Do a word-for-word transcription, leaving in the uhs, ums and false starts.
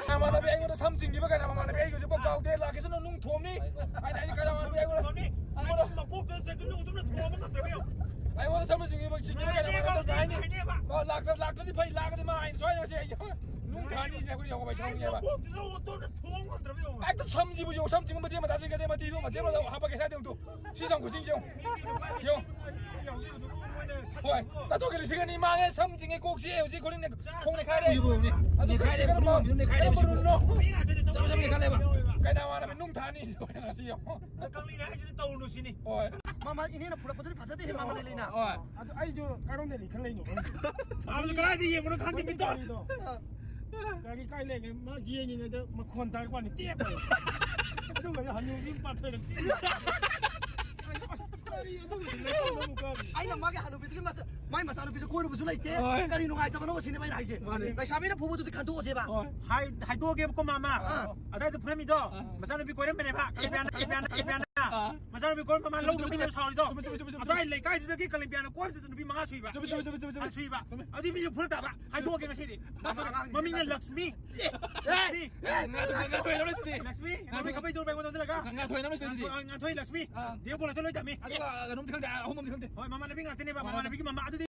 ꯅꯃꯥꯟꯅꯕꯤ ꯑꯩꯉꯣꯟꯗ ꯁꯝ ꯆꯤꯡꯈꯤꯕ ꯀꯩꯅꯣ? ꯃꯃꯥꯟꯅꯕꯤ ꯑꯩ ꯍꯧꯖꯤꯛꯐꯥꯎ ꯀꯥꯎꯗꯦ꯫ ꯂꯥꯛꯀꯦꯁꯅꯨ, ꯅꯨꯡ ꯊꯣꯝꯅꯤ꯫ ꯑꯩꯅ ꯑꯩ ꯀꯅꯥ ꯃꯥꯟꯕꯤ ꯑꯩꯉꯣꯟꯗ? ꯃꯀꯣꯛꯇ ꯆꯠꯇꯨꯅ ꯎꯗꯨꯅ ꯊꯣꯝꯕ ꯉꯝꯗ꯭ꯔꯕ ꯌꯦꯡꯉꯨ꯫ ꯑꯩꯉꯣꯟꯗ ꯁꯝ ꯆꯤꯡꯈꯤꯕ, ꯆꯤꯡꯈꯤꯕ ꯀꯩꯅꯣ? ꯃꯉꯥꯏꯅꯦꯕ, ꯃꯉꯥꯏꯅꯦꯕ꯫ ꯃꯥ ꯂꯥꯛꯇ-, ꯂꯥꯛꯇ꯭ꯔꯗꯤ ꯐꯩ, ꯂꯥꯛꯑꯗꯤ ꯃꯥ ꯑꯩꯅ ꯁꯣꯏꯅ ꯉꯁꯤ ꯑꯩ ꯅꯨꯡ ꯊꯥꯅꯤꯁꯦ ꯑꯩꯈꯣꯏ ꯌꯦꯡꯉꯣ, ꯃꯥꯏ ꯁꯝ ꯌꯦꯡꯉꯣ꯫ ꯃꯀꯣꯛꯇꯨꯗ ꯎꯗꯨꯅ ꯊꯣꯝ ꯉꯝꯗ꯭ꯔꯕ ꯌꯦꯡꯉꯨ꯫ ꯍꯦꯛꯇ ꯁꯝꯁꯤꯕꯨ ꯌꯦꯡꯉꯣ, ꯁꯝ ꯆꯤꯡꯕ ꯃꯇꯦꯛ ꯃꯇꯥ ꯆꯤꯡꯒꯗꯦ, ꯃꯇꯤꯗꯣ ꯃꯇꯦꯛ ꯃꯇꯥ ꯍꯥꯞꯄꯛꯀꯦ ꯁ꯭ꯋꯥꯏꯗ ꯌꯦꯡꯉꯨ꯫ ꯁꯤ ꯆꯪ ꯈꯨꯠꯁꯤꯡꯁꯦ ꯌꯦꯡꯉꯨ꯫ ꯃꯤꯗꯤ ꯂꯨꯄꯥ ꯌꯦꯡꯉꯣ꯫ ꯂꯤꯁꯤꯡ ꯑꯅꯤ ꯌꯥꯎꯖꯩ ꯑꯗꯨꯕꯨ ꯃꯣꯏꯅ ꯍꯣꯏ, ꯁꯠꯇꯣꯛꯑꯦ꯫ ꯇꯥꯊꯣꯛꯀꯦ, ꯂꯤꯁꯤꯡ ꯑꯅꯤ ꯃꯥꯡꯉꯦ, ꯁꯝ ꯆꯤꯡꯉꯦ, ꯀꯣꯛ ꯆꯤꯛꯑꯦ, ꯍꯧꯖꯤꯛ ꯈꯣꯡ ꯅꯦꯛ-, ꯈꯣꯡ ꯅꯦꯛꯈꯥꯏꯔꯦ꯫ ꯅꯦꯈꯥꯏꯔꯦ, ꯅꯦꯈꯥꯏꯔꯦ, ꯀꯔꯝꯕ ꯔꯨꯝꯅꯣ? ꯅꯦꯈꯥꯏꯔꯦ, ꯀꯔꯝꯕ ꯔꯨꯝꯅꯣ? ꯃꯤ ꯉꯥꯛꯇꯅꯦ, ꯆꯞ ꯃꯥꯟꯅꯩ, ꯅꯦꯈꯥꯏꯔꯦꯕ꯫ ꯀꯩꯅꯥ ꯃꯥꯟꯅꯕꯤ ꯅꯨꯡ ꯊꯥꯅꯤ ꯁꯤꯗ ꯑꯣꯏꯅ ꯉꯁꯤ ꯌꯦꯡꯉꯣ꯫ ꯀꯪꯂꯤꯅꯦ ꯍꯥꯏꯁꯤꯗꯤ ꯇꯧꯔꯨꯅꯨ ꯁꯤꯅꯤ꯫ ꯍꯣꯏ꯫ ꯃꯥꯃ ꯏꯅꯦꯅ ꯐꯨꯔꯛꯄꯗꯨꯗꯤ ꯐꯖꯗꯦꯍꯦ, ꯃꯥꯃ ꯂꯩꯂꯩꯅ꯫ ꯍꯣꯏ꯫ ꯑꯗꯨ ꯑꯩꯁꯨ ꯀꯥꯏꯔꯣꯝꯗꯩ ꯂꯩ ꯈꯪ ꯂꯩꯅꯣ ꯈꯪꯗꯦ꯫ ꯑꯗꯨ ꯀꯗꯥꯏꯗ ꯌꯦꯡꯕꯅꯣ ꯈꯪꯗꯦ ꯃꯤꯠꯇꯣ꯫ ꯒꯥꯔꯤꯗꯣ꯫ ꯒꯥꯔꯤ ꯀꯥꯏ ꯂꯩꯒꯦ? ꯃꯥ ꯌꯦꯡꯉꯤꯉꯩꯗ ꯃꯈꯣꯟ ꯇꯥꯔꯛꯄ ꯋꯥꯅꯤ, ꯇꯦꯞ ꯍꯥꯏ꯫ ꯑꯗꯨꯒꯗꯤ ꯍꯅꯨꯕꯤ ꯑꯃ ꯄꯥꯊꯔꯒ ꯆꯦꯜꯂꯤ꯫ ꯀꯔꯤ ꯑꯗꯨꯒꯗꯤ ꯂꯩꯐꯝꯗ ꯑꯃꯨꯛ ꯀꯥꯔꯤ? ꯑꯩꯅ ꯃꯥꯒꯤ ꯍꯅꯨꯕꯤꯗꯨꯒꯤ ꯃꯆꯥ-, ꯃꯥꯏ ꯃꯆꯥꯅꯨꯄꯤꯁꯨ ꯀꯣꯏꯔꯨꯕꯁꯨ ꯂꯩꯇꯦ꯫ ꯍꯣꯏ꯫ ꯀꯔꯤ ꯅꯨꯡꯉꯥꯏꯇꯕꯅꯣ ꯁꯤꯅꯦꯕ ꯑꯩꯅ ꯍꯥꯏꯁꯦ꯫ ꯃꯥꯅꯦ꯫ ꯂꯩꯁꯥꯕꯤꯅ ꯐꯨꯕꯗꯨꯗꯤ ꯈꯟꯗꯣꯛꯑꯁꯦꯕ꯫ ꯍꯣꯏ꯫ ꯍꯥꯏ-, ꯍꯥꯏꯗꯣꯛꯑꯒꯦꯕꯀꯣ, ꯃꯥꯃ꯫ ꯑꯥ꯫ ꯑꯗꯥꯏꯗ ꯐꯨꯔꯝꯃꯤꯗꯣ, ꯑꯥ꯫ ꯃꯆꯥꯅꯨꯄꯤ ꯀꯣꯏꯔꯝꯕꯅꯦꯕ, ꯀꯂꯤꯕꯤꯌꯥꯅ, ꯀꯂꯤꯕꯤꯌꯥꯅ, ꯀꯂꯤꯕꯤꯌꯥꯅ꯫ ꯑꯥ꯫ ꯃꯆꯥꯅꯨꯄꯤ ꯀꯣꯏꯔꯝꯕ ꯃꯥ ꯆꯨꯝꯃꯤ, ꯂꯧꯗꯕ ꯆꯨꯝꯃꯤ, ꯃꯤꯅꯦꯕ ꯁꯥꯎꯔꯤꯗꯣ꯫ ꯆꯨꯝꯃꯤ, ꯆꯨꯝꯃꯤ, ꯆꯨꯝꯃꯤ, ꯆꯨꯝꯃꯤ꯫ ꯑꯗꯥꯏ ꯂꯩꯀꯥꯏꯗꯨꯗꯒꯤ ꯀꯂꯤꯕꯤꯌꯥꯅ ꯀꯣꯏꯕꯗꯨꯗ ꯅꯨꯄꯤ ꯃꯉꯥ ꯁꯨꯏꯕ꯫ ꯆꯨꯝꯃꯤ, ꯆꯨꯝꯃꯤ, ꯆꯨꯝꯃꯤ, ꯆꯨꯝꯃꯤ, ꯆꯨꯝꯃꯤ꯫ ꯃꯉꯥ ꯁꯨꯏꯕ꯫ ꯆꯨꯝꯃꯤ꯫ ꯑꯗꯨꯏ ꯃꯤꯁꯨ ꯐꯨꯔꯛꯇꯕ꯫ ꯍꯥꯏꯗꯣꯛꯑꯒꯦ ꯉꯁꯤꯗꯤ꯫ ꯃꯃꯤꯡꯅ ꯂꯛꯁꯃꯤ꯫ ꯑꯦ! ꯂꯛꯁꯃꯤ꯫ ꯑꯦ! ꯉꯥ-, ꯉꯥ-, ꯉꯥꯊꯣꯏ ꯂꯧꯔꯦ ꯑꯗꯨꯗꯤ꯫ ꯂꯛꯁꯃꯤ꯫ ꯉꯥꯊꯣꯏ ꯈꯥꯕꯩꯗꯣ ꯏꯕꯥꯏꯉꯣꯟꯗ ꯑꯣꯟꯁꯤꯜꯂꯒ꯫ ꯉꯥꯊꯣꯏ ꯂꯧꯔꯦ ꯑꯗꯨꯗꯤ꯫ ꯉꯥꯊꯣꯏ, ꯉꯥꯊꯣꯏ ꯂꯛꯁꯃꯤ꯫ ꯑꯥ꯫ ꯗꯦꯕꯣꯂꯁꯇ ꯂꯣꯏ ꯇꯝꯃꯤ꯫ ꯑꯗꯨꯒ ꯀꯩꯅꯣꯝꯗꯤ ꯈꯪꯗꯦ, ꯑꯍꯨꯝ ꯑꯃꯗꯤ ꯈꯪꯗꯦ꯫ ꯍꯣꯏ, ꯃꯃꯥꯟꯅꯕꯤ ꯉꯥꯛꯇꯅꯦꯕ, ꯑꯣ꯫ ꯃꯃꯥꯟꯅꯕꯤꯒꯤ ꯃꯃꯥ꯫ ꯑꯗꯨꯗꯤ